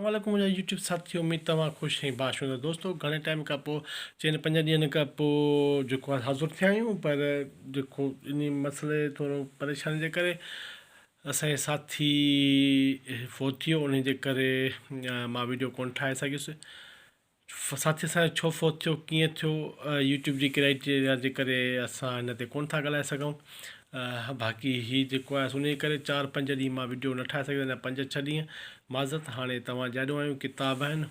السلام عليڪم منهنجا يوٽيوب ساٿيو اميد توهان خوش ۽ باش هوندا دوستو گهڻي ٽائيم کان پوء چئن پنجن ڏينهن کان پوء جيڪو آهي حاضر ٿيا آهيون پر جيڪو انهي مسئلي ٿورو پريشاني جي ڪري اسان جي ساٿي فوت ٿي ويو انهي جي ڪري مان ويڊيو ڪون ٺاهي سگهيس ساٿي اسان جو ڇو فوت ٿيو ڪيئن ٿيو يوٽيوب جي ڪرائيٽيريا جي ڪري اسان هن تي ڪون ٿا ڳالهائي سگهون باقي هي جيڪو آهي انهي ڪري چار پنج ڏينهن مان ويڊيو نه ٺاهي سگهيس اڃا پنج ڇهه ڏينهن معذرت هاڻي توهان جي آڏو آيون ڪتاب آهن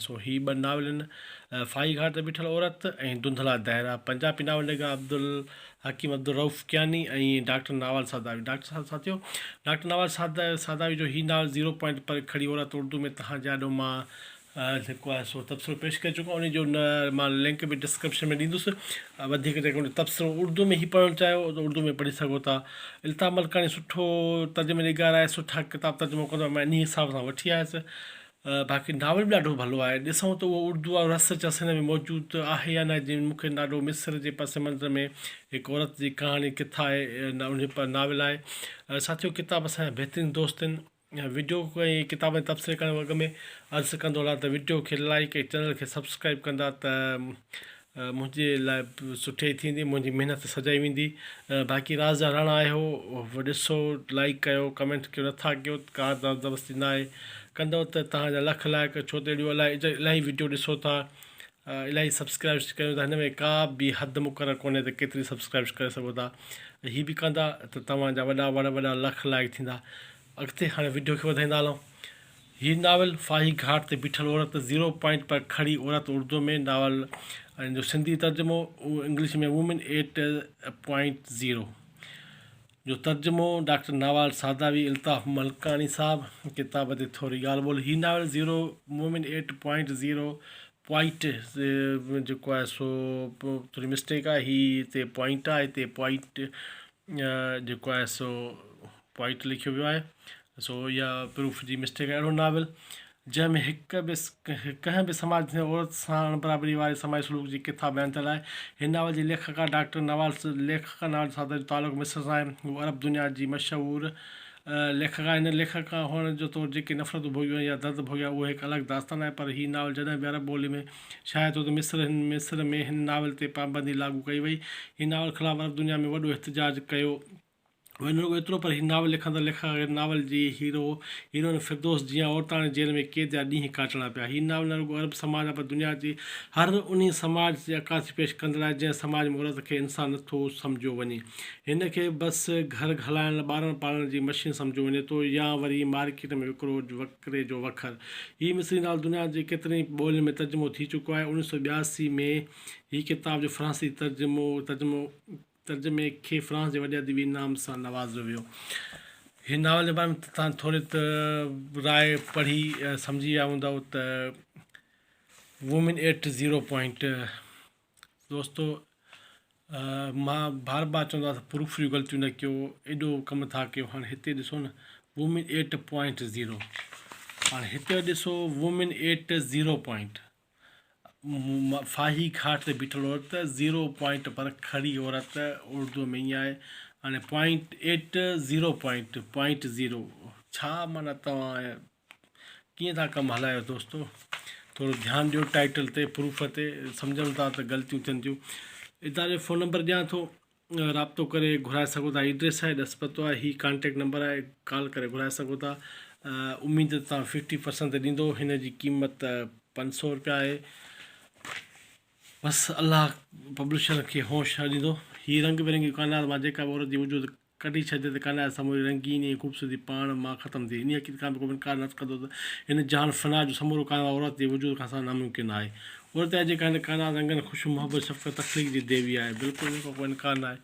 سو هي ٻه ناول آهن ڦاهي گهاٽ تي بيٺل عورت ۽ ڌنڌلا دائرا پنجابي ناول نگار Abdulhakim Abdulrauf Kiyani ۽ doctor Nawal Saadawi doctor صاحب ساٿيو ڊاڪٽر ناول ساداوي جو هي ناول زيرو پوائنٽ پر کڙي عورت اردو ۾ توهان جي آڏو مان جيڪو آهي سو تبصرو پيش ڪري چڪو آهيان ان جو مان لنڪ به ڊسڪرپشن ۾ ڏيندس وڌيڪ جيڪو تبصرو اردو ۾ هي پڙهڻ چاهيو ته اردو ۾ پڙهي سگهو ٿا الطاف ملڪاڻي سٺو ترجمي نگار آهي سٺا ڪتاب ترجمو ڪندو آهي مان انهي حساب سان وٺي آيس باقي ناول به ڏاڍو ڀلو آهي ڏسون ته اهو اردو وارو رس چس هن ۾ موجود آهي يا نه جي مون کي ڏاڍو مصر جي پس منظر ۾ هڪ عورت جي ڪهاڻي ڪٿا آهي ان ناول آهي ساٿيو ڪتاب اسان جا بهترين دوست آهن وڊيو ۽ ڪتابن تي تبصري ڪرڻ کان اڳ ۾ عرض ڪندو هلان ته وڊيو کي لائيڪ ۽ چينل کي سبسڪرائيب ڪندا ته منهنجي لاء سٺي ٿيندي منهنجي محنت سجائي ويندي باقي راز جا راڻا آهيو ڏسو لائيڪ ڪيو ڪمينٽ ڪيو نٿا ڪيو ڪا زبردستي نه آهي ڪندو ته توهان جا لک لائق ڇو ته اهڙيون الائي الاهي وڊيو ڏسو ٿا الاهي سبسڪرائبس ڪيو ٿا هن ۾ ڪا به حد مقرر ڪونهي ته ڪيتري سبسڪرائبس ڪري سگهو ٿا هي به ڪندا ته توهان جا وڏا وڏا وڏا لک لائق ٿيندا اڳتي هاڻي وڊيو کي وڌائيندا هلون هي ناول ڦاهي گهاٽ تي بيٺل عورت زيرو پوائنٽ پر کڙي عورت اردو ۾ ناول جو سنڌي ترجمو English ۾ woman at point zero جو ترجمو، doctor Nawal Saadawi, Altaf Malkani sahib, ڪتاب تي ٿوري ڳالهه ٻولهه، هي novel zero women eight point zero point جيڪو آهي سو ٿوري مسٽيڪ آهي هي هتي پوائنٽ آهي هتي پوائنٽ جيڪو آهي سو پوائنٽ لکيو ويو آهي سو اها پروف جي مسٽيڪ آهي اهڙو ناول جنهن ۾ هڪ به ڪنهن به سماج ۾ عورت سان اڻبرابري واري سماجي سلوڪ جي ڪٿا بيان ٿيل آهي. هن ناول جي ليکڪا ڊاڪٽر نوال ليکڪا نوال سادات جو تعلق مصر سان آهي. هوء عرب دنيا جي مشهور ليکڪا آهي. هن ليکڪا هئڻ جو طور جيڪي نفرتون ڀوڳيون يا درد ڀوڳيا اهو هڪ الڳ داستان آهي پر هي ناول جڏهن به عرب ٻولي ۾ شايع ٿيو ته مصر مصر ۾ هن ناول تي پابندي لاڳو ڪئي وئي. هن ناول خلاف عرب دنيا ۾ وڏو احتجاج ڪيو. ويو نه رڳو ايترو پر هي ناول لکندڙ ليکڪا کي ناول جي هيرو هيروئن فردوس جيان عورتاڻي جيل ۾ قيد جا ڏينهن ڪاٽڻا پيا. هي ناول نه رڳو عرب سماج پر دنيا جي هر انهي سماج جي عڪاسي پيش ڪندڙ آهي جنهن سماج ۾ عورت کي انسان نه ٿو سمجهيو وڃي. هن کي بس گهر هلائڻ ٻارن پالڻ جي مشين سمجهيو وڃي ٿو يا وري مارڪيٽ ۾ وڪرو وڪري جو وکر. هي مصري ناول دنيا جي ڪيترين ئي ٻولين ۾ ترجمو ٿي چڪو آهي. 1982 ۾ هي ڪتاب جو فرانسي ترجمو ترجمو ترجمي کي فرانس جي وڏي ادبي انعام سان نوازيو ويو. هن ناول جي باري ۾ توهان ٿوري ته راء پڙهي سمجهي ويا هوندؤ ته وومين ايٽ زيرو پوائنٽ دوستو مان بار بار چوندو آهيان ته پروف جون غلطيون نه ڪيو ايڏو ڪم ٿا ڪيو هاڻي هتي ڏسو نه وومين ايٽ پوائنٽ زيرو هاڻي هتي ڏسو وومين ايٽ زيرو پوائنٽ ڦاهي گهاٽ تي بيٺل عورت زيرو پوائنٽ پر کڙي عورت اردو ۾ ائين آهي هاڻي point eight zero point point zero ڇا معنيٰ توهان ڪيئن ٿا ڪم هلايو دوستو ٿورو ڌيان ڏيو ٽائيٽل تي پروف تي سمجهن ٿا ته غلطيون ٿين ٿيون اداري جو فون نمبر ڏيان ٿو رابطو ڪري گهرائي سگهو ٿا ايڊريس آهي ڏس پتو آهي هي ڪانٽيڪٽ نمبر آهي ڪال ڪري گهرائي سگهو ٿا اميد ته توهان ففٽي پرسنٽ تي ڏيندو هن جي قيمت 500 روپيا آهي بس الله پبلشر کي هوش ڏيندو هي رنگ برنگي ڪائنات مان جيڪا به عورت جي وجود ڪڍي ڇڏجي ته ڪائنات سموري رنگيني ۽ خوبصورتي پاڻ مان ختم ٿي انهي حقيقت کان به ڪو به انڪار نه ڪندو ته هن جهان فنا جو سمورو ڪائنات عورت جي وجود کان سواء ناممڪن آهي عورت آهي جيڪا هن ڪائنات رنگن، خوشيون، محبت، شفقت، تخليق جي ديوي آهي. بلڪل ان کان ڪو انڪار ناهي.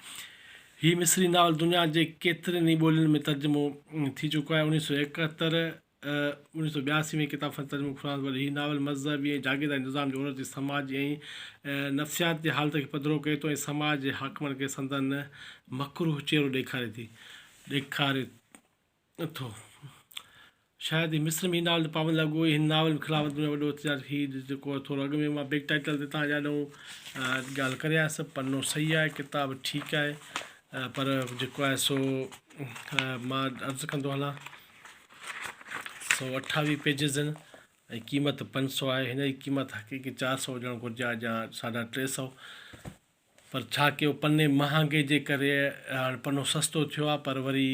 هي مصري ناول دنيا جي ڪيترين ئي ٻولين ۾ ترجمو ٿي چڪو آهي. 1971، 1982 ۾ ڪتاب فن ترجمو فرانس وري هي ناول مذهبي ۽ جاگيرداري نظام جو عورت جي سماجي ۽ نفسياتي حالت کي پڌرو ڪري ٿو ۽ سماج جي حاڪمن کي سندن مڪروه چهرو ڏيکاري ٿي ڏيکاري ٿو. شايد هي مصر ۾ هي ناول تي پابند لاڳو هئي. هن ناول ۾ خلافت ۾ وڏو احتجاج هي جيڪو ٿورو اڳ ۾ مان بيڪ ٽائيٽل تي تان ڏاڍو ڳالهه ڪري آيس پنو صحيح آهي ڪتاب ٺيڪ آهي پر جيڪو آهي سو مان عرض ڪندو هلان. 128 پيجز آهن ۽ قيمت 500 آهي. هن جي قيمت حقيقي 400 هجڻ گهرجي ها يا 350 پر ڇا ڪيو پني مهانگي جي ڪري هاڻ پنو سستو ٿيو آهي پر وري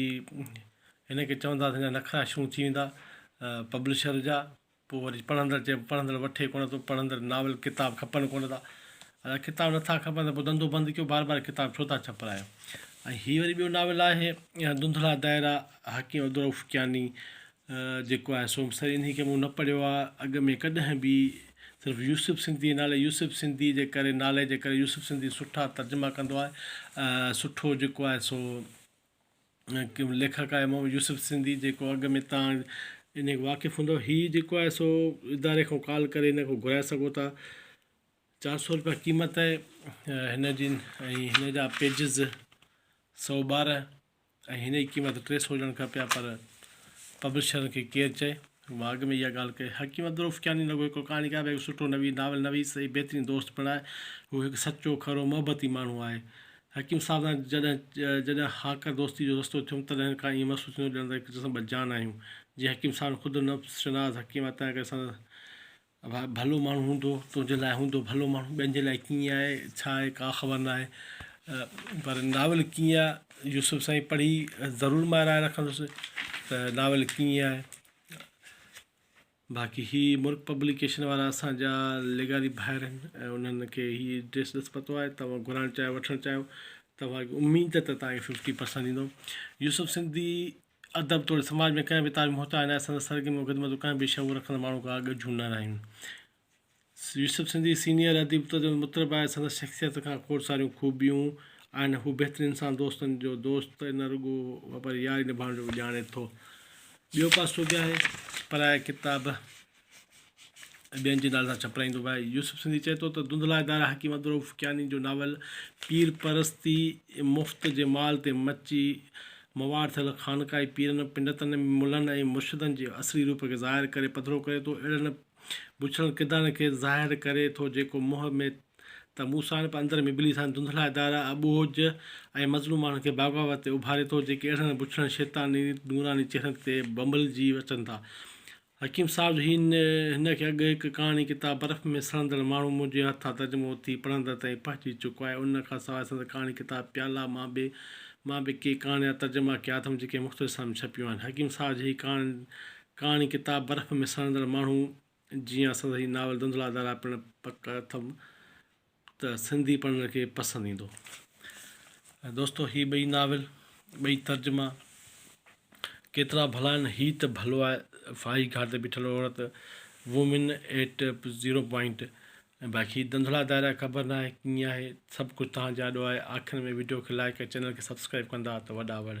هن کي چوندا ته هن جا نخرا شروع ٿي ويندا پبلشر جا پوء وري پڙهندڙ چئي پڙهندڙ وٺي ڪونه ٿو پڙهندڙ ناول ڪتاب کپن ڪونه ٿا ادا ڪتاب نٿا کپن ته پوء ڌنڌو بند ڪيو بار بار ڪتاب ڇو ٿا ڇپرايو ۽ هي وري ٻيو ناول آهي ڌنڌلا دائرا حڪيم عبدالرؤف ڪياني جيڪو آهي سو سر انهي کي مون نه پڙهيو آهي اڳ ۾ ڪڏهن به صرف يوسف سنڌي نالي يوسف سنڌي جي ڪري نالي جي ڪري يوسف سنڌي سٺا ترجما ڪندو آهي سٺو جيڪو آهي سو ليکڪ آهي محمد يوسف سنڌي جيڪو اڳ ۾ تان انهي کان واقف هوندو هي جيڪو آهي سو اداري کان ڪال ڪري ان کان گهرائي سگهو ٿا 400 روپيا قيمت آهي هن جي ۽ هن جا پيجز 112 ۽ هن جي قيمت 300 هجڻ کپي ها پر پبلشرن کي ڪير چئي مان اڳ ۾ اها ڳالهه ڪئي حڪيم عبدالرؤف ڪياني رڳو هڪ ڪهاڻيڪار پر هڪ سٺو نوي ناول نويس ۽ بهترين دوست پڻ آهي هو هڪ سچو کرو محبتي ماڻهو آهي حڪيم صاحب سان جڏهن جڏهن هاڪر دوستي جو رستو ٿيم تڏهن کان ائين محسوس ٿيندو ڄڻ ته هڪ جسم ٻه جان آهيون. جيئن حڪيم صاحب خود نفس شناس حڪيم آهي تنهن ڪري سندس ڀلو ماڻهو هوندو تنهنجي لاء هوندو ڀلو ماڻهو ٻين جي لاء ڪيئن آهي ڇا آهي ڪا خبر ناهي پر ناول ڪيئن آهي يوسف سائين پڙهي ضرور مان راء رکندس ته ناول ڪيئن آهي. باقي هي مرڪ پبليڪيشن وارا اسان جا لغاري ڀائر آهن ۽ انهن کي هي ڊريس ڏس پتو آهي توهان گهرائڻ چاهيو وٺڻ چاهيو توهان کي اميد ته توهان کي 50% ڏيندو يوسف سنڌي ادب توڙي سماج ۾ ڪنهن به تعريف محتاج ناهي سندس سرگرميون خدمتون ڪنهن به شعور رکندڙ ماڻهو کان ڳجهيون نه رهيون يوسف سنڌي سينيئر اديب توڙي مطرب آهي، سندس شخصيت کان کوڙ ساريون خوبيون آهن، هو بهترين انسان، دوستن جو دوست نه رڳو پر ياري نڀائڻ جو به ڄاڻي ٿو. ٻيو پاسو به آهي، پرايا ڪتاب ٻين جي نالي سان ڇپرائيندو به آهي. يوسف سنڌي چئي ٿو ته ڌنڌلا ادارا حڪيم عبدالرؤف ڪياني جو ناول پير پرستي مفت جي مال تي مچي موار ٿيل خانقاهي پيرن، پنڊتن، ملن ۽ مرشدن جي اصلي روپ کي ظاهر ڪري پڌرو ڪري ٿو. اهڙن بڇڙن ڪردارن کي ظاهر ڪري ٿو جيڪو منهن ۾ ته موسيٰ آهن پر اندر ۾ ابليس آهن. ڌنڌلا ادارا اٻوجهه ۽ مظلوم ماڻهن کي بغاوت تي اڀاري ٿو جيڪي اهڙن بڇڙن شيطاني نوراني چهرن تي بنبلجي اچن ٿا. حڪيم صاحب جو هي هن کي اڳ هڪ ڪهاڻي ڪتاب برف ۾ سڙندڙ ماڻهو منهنجي هٿان ترجمو ٿي پڙهندڙ تائين پهچي چڪو آهي. ان کان سواء سندس ڪهاڻي ڪتاب پيالا مان به مان به ڪي ڪهاڻين جا ترجما ڪيا اٿم جيڪي مختلف سالن ۾ ڇپيون آهن. حڪيم صاحب جي هي ڪهاڻي ڪهاڻي ڪتاب برف ۾ سڙندڙ ماڻهو جيان سندس هي ناول ڌنڌلا دارا پڻ پڪ اٿم ته سنڌي پڙهندڙ کي پسند ايندو. دوستو هي ٻئي ناول ٻئي ترجما ڪيترا ڀلا آهن هي ته ڀلو آهي ڦاهي گهاٽ تي بيٺل عورت وومين ايٽ زيرو پوائنٽ ۽ باقي ڌنڌلا دائرا خبر ناهي ڪيئن آهي سڀ ڪجهه توهان جي آڏو آهي آخر ۾ وڊيو کي لائڪ ۽ چينل کي سبسڪرائب ڪندا ته وڏا وڙ.